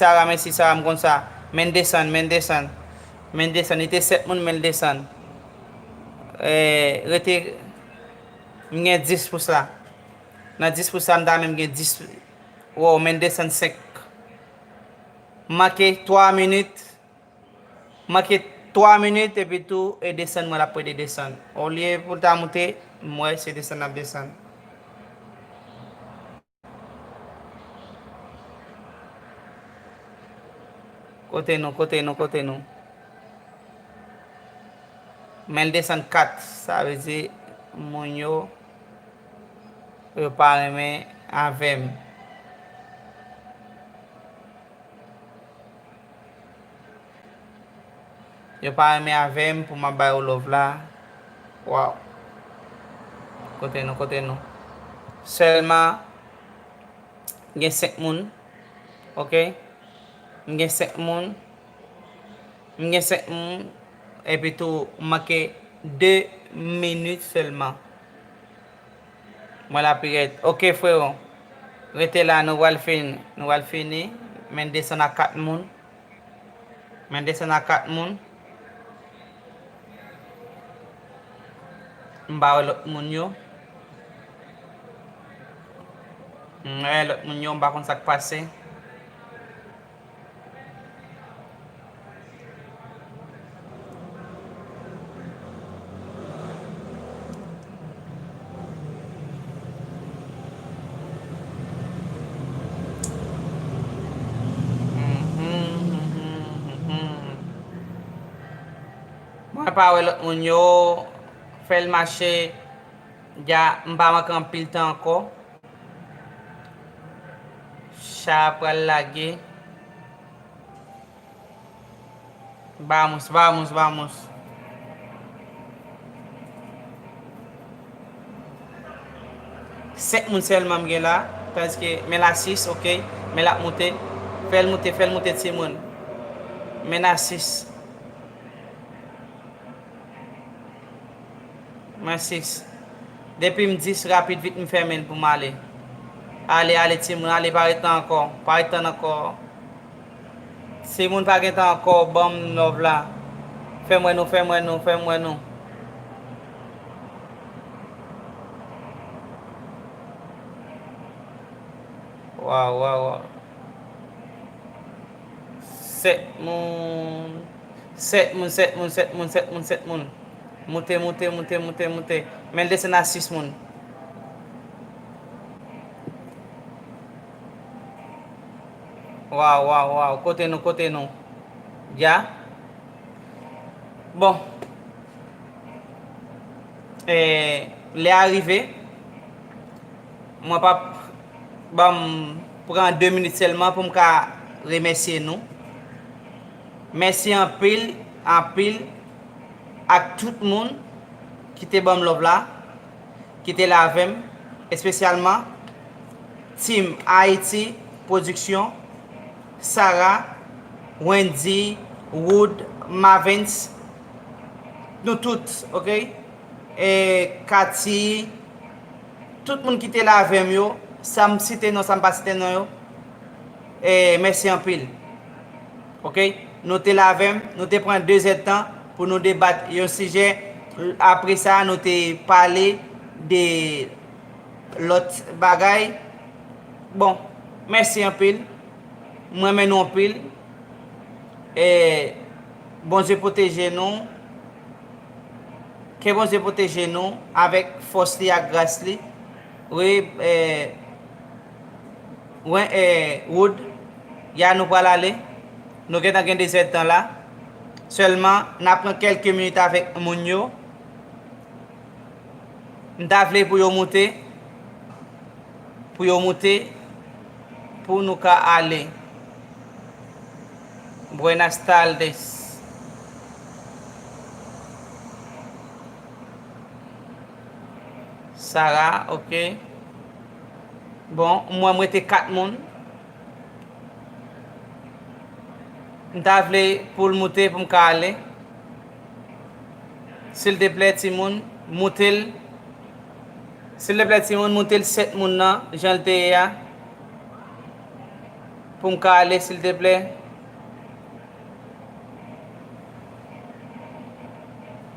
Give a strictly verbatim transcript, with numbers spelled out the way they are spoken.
Sara, mèsi Sara, m konn sa. Men desann, men desann. Men desann, li te sèt moun, men desann. Eh, rete, m gen dis pou sa. Nan dis pou sa, m ta menm gen dis. Wow, men desann senk. Manke twa minit. Manke twa minit, epi tou, e desann, mwen l ap pede desann. Olye pou l ta moute, m wè se desann l ap desann. Kote nou, kote nou, kote nou? Men l desann kat, sa vle di moun yo, yo pa renmen avè m. Yo pa renmen avè m pou m ap ba yo love la. Waw. Kote nou, kote nou? Sèlman gen senk moun. Ok? M gen senk moun. M gen senk moun. Epi tou, m manke de minit sèlman. Mwen la pirèt. Ok, frewo. Rete la, nou pral fini. Nou pral fini. Men desann a kat moun. Men desann a kat moun. M pa wè lòt moun yo. M wè lòt moun yo, m pa konn sa k pase. Mwen pa wè lòt moun yo. Fè l mache. Dja, m pa manke anpil tan ankò. Cha a pral lage. Vamos, vamos, vamos. Senk moun sèlman m gen la, tandiske men la sis, ok. Men l ap moute. Fè l moute, fè l moute, timoun. Men la sis. Men sis. Depi m dis, rapid vit m fèmen l pou m ale. Ale, ale, timoun, ale, pa ret tan ankò. Pa ret tan ankò. Timoun, pa gen tan ankò, ban m love la. Fè m wè nou, fè m wè nou, fè m wè nou. Waw, waw, waw. Sèt moun. Sèt moun, sèt moun, sèt moun, sèt moun, sèt moun. Moute, moute, moute, moute, moute. Men l desann a sis moun. Waw, waw, waw. Kote nou, kote nou? Dja? Bon. Eh, lè a rive. Mwen p ap, ban m pran de minit sèlman pou m ka remèsye nou. Mèsi anpil, anpil ak tout moun ki te ban m love la, ki te la avè m, espesyalman Team Haïti Production, Sarah, Wendy, Wood, Mavens, nou tout, ok? E Cathy, tout moun ki te la avè m yo, sa m site non, sa m pa site non yo, e mèsi anpil. Ok? Nou te la avè m, nou te pran de zèdtan pou nou debat yon sijè. Apre sa, nou te pale de lòt bagay. Bon, mèsi anpil. M renmen nou anpil. E Bondye pwoteje nou. Ke Bondye pwoteje nou avèk fòs li ak gras li. Wi, eh, wen, eh, Wood, ya nou pral ale. Nou gentan gen de zèdtan la. Sèlman, n a pran kèlke minit avèk moun yo. M ta vle pou yo moute. Pou yo moute. Pou nou ka ale. Buenas tardes. Sarah, ok. Bon, mwen, m rete kat moun. M ta vle pou l moute pou m ka ale. Silteplè, timoun, moute l. Silteplè, timoun, moute l sèt moun nan, jan l te ye a. Pou m ka ale, silteplè?